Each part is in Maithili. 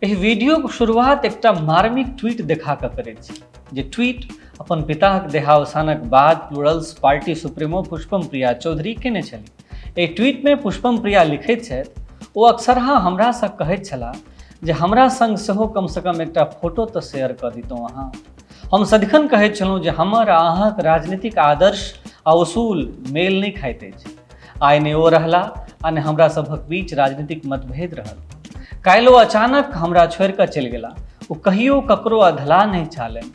एहि वीडियोक शुरुआत एकटा मार्मिक ट्वीट देखा कऽ करैत छी, जे ट्वीट अपन पिताक देहावसानक बाद Plurals party supremo Pushpam Priya Chaudhary केने छली। एहि ट्वीटमे पुष्पम प्रिया लिखैत छथि, ओ अक्सरहा हमरासँ कहैत छलाह जे हमरा संग सेहो कमसँ कम एकटा फोटो तऽ शेयर कऽ दितहुँ अहाँ। हम सदिखन कहैत छलहुँ जे हमर आ अहाँक राजनीतिक आदर्श आ उसूल मेल नहि खाइत अछि। आइ ने ओ रहला आ ने हमरा सभक बीच राजनीतिक मतभेद रहल। काल्हि ओ अचानक हमरा छोड़ि कऽ चलि गेला। ओ कहियो ककरो अधलाह नहि चाहलनि।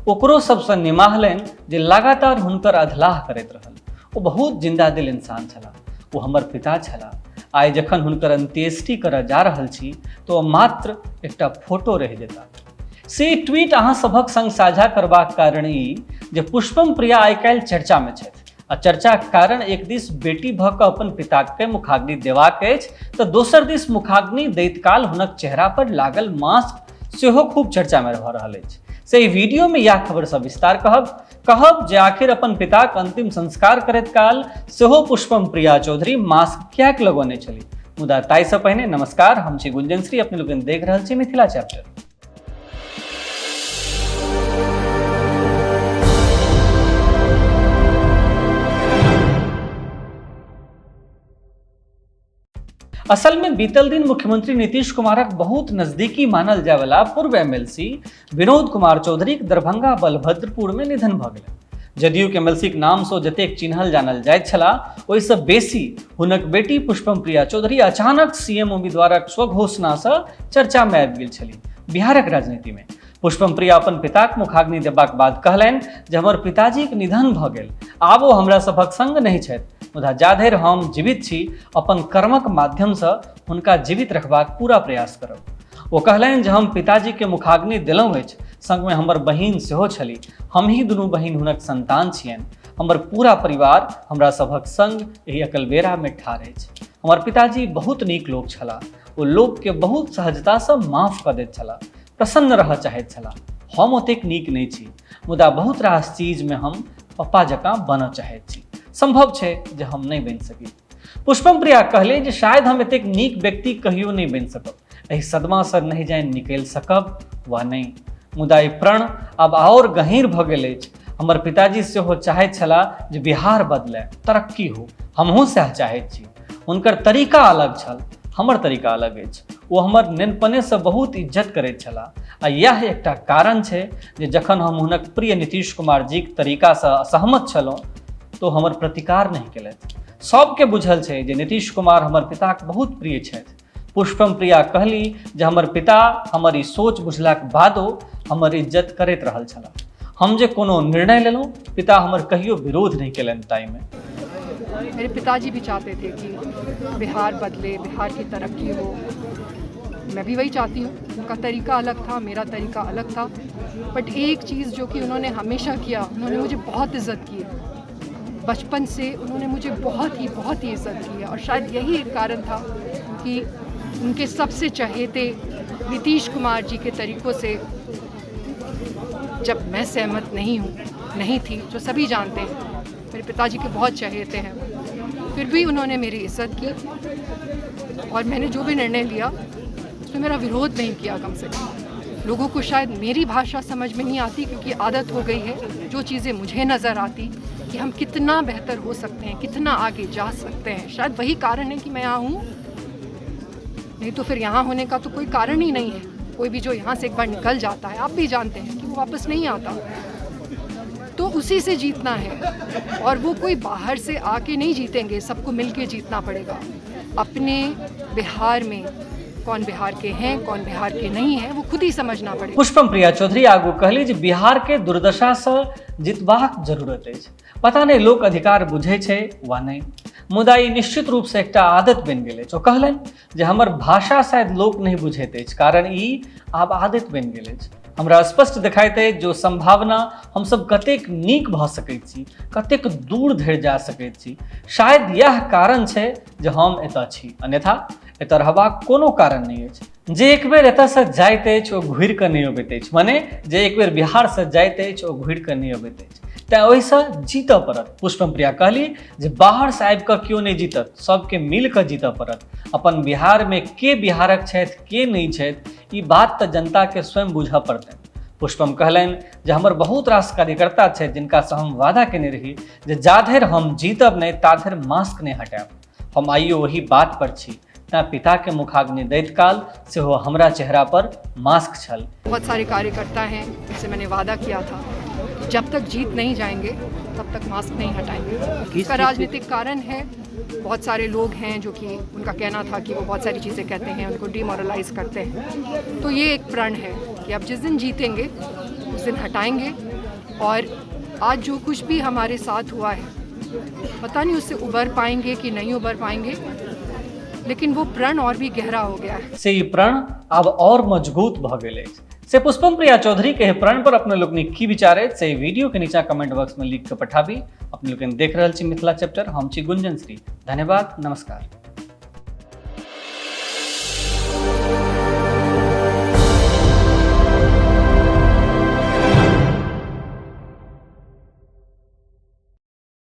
ओकरो सबसँ निमाहलनि जे लगातार हुनकर अधलाह करैत रहल। ओ बहुत जिन्दा दिल इंसान छलाह। ओ हमर पिता छलाह। आइ जखन हुनकर अंत्येष्टि करऽ जा रहल छी तऽ ओ मात्र एकटा फोटो रहि जेता। से ट्वीट अहाँ सभक संग साझा करबाक कारण ई जे पुष्पम प्रिया आइ काल्हि चर्चामे छथि आ चर्चाक कारण एक दिस बेटी भऽ कऽ अपन पिताके मुखाग्नि देबाक अछि तऽ दोसर दिस मुखाग्नि दैत काल हुनक चेहरा पर लागल मास्क सेहो खूब चर्चामे भऽ रहल अछि। से एहि वीडियोमे इएह खबरसँ विस्तार कहब कहब जे आखिर अपन पिताक अंतिम संस्कार करैत काल सेहो पुष्पम प्रिया चौधरी मास्क किएक लगौने छली। मुदा ताहिसँ पहिने नमस्कार, हम छी गुंजन श्री, अपने लोकनि देख रहल छी मिथिला चैप्टर। असल में बीतल दिन मुख्यमंत्री नीतीश कुमारक बहुत नजदीकी मानल जायवला पूर्व एमएलसी विनोद कुमार चौधरीक दरभंगा बलभद्रपुर में निधन भऽ गेल। जदयू के एमएलसी के नाम से जतेक चिन्हल जानल जाइत छलाह ओहिसँ बेसी हुनक बेटी पुष्पम प्रिया चौधरी अचानक सीएम उम्मीदवारक स्वघोषणा से चर्चा में आबि गेल छली। बिहारक राजनीति में पुष्पम प्रिया अपन पिताक मुखाग्नि देबाक बाद कहलनि जे हमर पिताजीक निधन भऽ गेल, आब ओ हमरा सभक संग नहि छथि, मुदा जाधरि हम जीवित छी अपन कर्मक माध्यमसँ हुनका जीवित रखबाक पूरा प्रयास करब। ओ कहलनि जे हम पिताजीके मुखाग्नि देलहुँ अछि, संगमे हमर बहिन सेहो छली, हमही दुनू बहिन हुनक संतान छियनि। हमर पूरा परिवार हमरा सभक संग एहि अकलबेरामे ठाढ़ अछि। हमर पिताजी बहुत नीक लोक छलाह, ओ लोकके बहुत सहजतासँ माफ कऽ दैत छलाह, प्रसन्न रहऽ चाहैत छलाह। हम ओतेक नीक नहि छी, मुदा बहुत रास चीजमे हम पप्पा जकाँ बनऽ चाहैत छी। सम्भव छै जे हम नहि बनि सकी। पुष्पम प्रिया कहले जे शायद हम एतेक नीक व्यक्ति कहियो नहि बनि सकब, एहि सदमासँ नहि जानि निकलि सकब वा नहि, मुदा ई प्रण आब आओर गहींर भऽ गेल अछि। हमर पिताजी सेहो चाहैत छलाह जे बिहार बदलय, तरक्की हो, हमहूँ सएह चाहैत छी। हुनकर तरीका अलग छल, हमर तरीका अलग अछि। ओ हमर नेनपनेसँ बहुत इज्जत करैत छलाह आ इएह एकटा कारण छै जे जखन हम हुनक प्रिय नीतीश कुमार जीक तरीकासँ असहमत छलहुँ तऽ ओ हमर प्रतिकार नहि केलथि। सबके बुझल छै जे नीतीश कुमार हमर पिताक बहुत प्रिय छथि। पुष्पम प्रिया कहली जे हमर पिता हमर ई सोच बुझलाक बादो हमर इज्जत करैत रहल छलाह। हम जे कोनो निर्णय लेलहुँ पिता हमर कहियो विरोध नहि केलनि ताहिमे। मेरे पिताजी भी चाहते थे कि बिहार बदले, बिहार की तरक्की हो। मैं भी वही चाहती हूँ। उनका तरीका अलग था, मेरा तरीका अलग था, बट एक चीज़ जो कि उन्होंने हमेशा किया, उन्होंने मुझे बहुत इज्जत की है। बचपन से उन्होंने मुझे बहुत ही इज्जत की है और शायद यही एक कारण था कि उनके सबसे चहेते नीतीश कुमार जी के तरीक़ों से जब मैं सहमत नहीं हूँ, नहीं थी, जो सभी जानते हैं, मेरे पिताजी के बहुत चहेते हैं, फिर भी उन्होंने मेरी इज्जत की और मैंने जो भी निर्णय लिया उसमें मेरा विरोध नहीं किया। कम से कम लोगों को शायद मेरी भाषा समझ में नहीं आती, क्योंकि आदत हो गई है। जो चीज़ें मुझे नज़र आती कि हम कितना बेहतर हो सकते हैं, कितना आगे जा सकते हैं, शायद वही कारण है कि मैं यहाँ हूँ। नहीं तो फिर यहाँ होने का तो कोई कारण ही नहीं है। कोई भी जो यहाँ से एक बार निकल जाता है, आप भी जानते हैं कि वो वापस नहीं आता। तो उसी से जीतना है और वो कोई बाहर से आके नहीं जीतेंगे, सबको मिलके जीतना पड़ेगा। अपने बिहार में कौन बिहार के हैं, कौन बिहार के नहीं हैं, वो खुद ही समझना पड़ेगा। पुष्पम प्रिया चौधरी आगू कहली जे बिहार के दुर्दशा से जितबाक जरूरत अछि। पता नहि लोक अधिकार बुझै छै वा नहि, मुदा ई निश्चित रूप से एकटा आदत बनि गेल अछि। ओ कहलनि जे हमर भाषा शायद लोक नहि बुझैत अछि, कारण ई आब आदत बनि गेल अछि। हमरा स्पष्ट देखाइत अछि जो संभावना हमसब कतेक नीक भऽ सकैत छी, कतेक दूर धरि जा सकैत छी। शायद इएह कारण छै जे हम एतऽ छी, अन्यथा एतऽ रहबाक कोनो कारण नहि अछि। जे एक बेर एतऽसँ जाइत अछि ओ घुरि कऽ नहि अबैत अछि, मने जे एक बेर बिहारसँ जाइत अछि ओ घुरि कऽ नहि अबैत अछि। तेँ ओहिसँ जीतऽ पड़त। पुष्पम प्रिया कहली जे बाहरसँ आबि कऽ केओ नहि जीतत, सबके मिल कऽ जीतऽ पड़त। अपन बिहारमे के बिहारक छथि के नहि छथि, ई बात तऽ जनताके स्वयं बुझऽ पड़तनि। पुष्पम कहलनि जे हमर बहुत रास कार्यकर्ता छथि जिनकासँ हम वादा केने रही जे जाधरि हम जीतब नहि ताधरि मास्क नहि हटायब। हम आइयो ओही बात पर छी, तैं पिताके मुखाग्नि दैत काल सेहो हमरा चेहरा पर मास्क छल। बहुत सारे कार्यकर्ता हैं जिनसे मैंने वादा किया था कि जब तक जीत नहीं जाएंगे तब तक मास्क नहीं हटाएंगे। इसका राजनीतिक कारण है। बहुत सारे लोग हैं जो कि उनका कहना था कि वो बहुत सारी चीज़ें कहते हैं, उनको डिमोरलाइज करते हैं। तो ये एक प्रण है कि अब जिस दिन जीतेंगे उस दिन हटाएंगे। और आज जो कुछ भी हमारे साथ हुआ है, पता नहीं उससे उबर पाएंगे कि नहीं उबर पाएंगे, लेकिन वो प्रण और भी गहरा हो गया है। से ई प्रण आब और मजबूत भऽ गेल अछि। से पुष्पम प्रिया चौधरी के प्रण पर अपने लोकनिक की विचार अछि से वीडियो के नीचा कमेंट बॉक्स में लिख के पठाबी। अपने लोकनि देख रहल छी मिथिला चैप्टर, हम छी गुंजन श्री। धन्यवाद, नमस्कार।